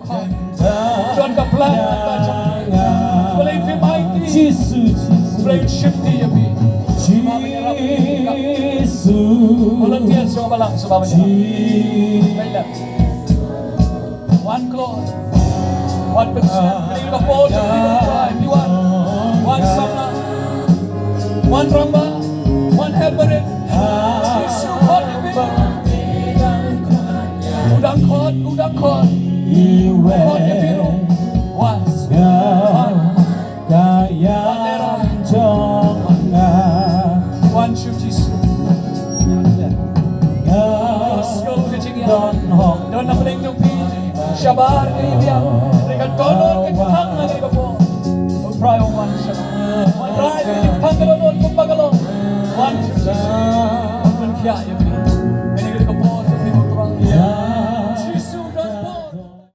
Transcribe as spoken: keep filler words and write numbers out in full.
Don ka plan kata jong phi. Blei phi mighty. Jisu, Jisu. Blei shakti ïa phi. Jisu. Volunteer sha balang sha balang. Jisu. Wan kloi. Wan pynshitom ïa ka por jong phi. Wan. Wan samla. Wan rangbah. Wan helper. Jisu khot ïa phi. U dang khot, u dang khot. Khot ïa phi ruh. Wan. Wan. Wan Jisu. Don na pdeng jong phi. Shabar ka ïing. Ka dohnud ka kyrteng ha kane ka por. U Trai u wan sha. Wan Trai ka kyrteng ka dohnud kumba ka long. Wan Jisu. Pynkhiah ïa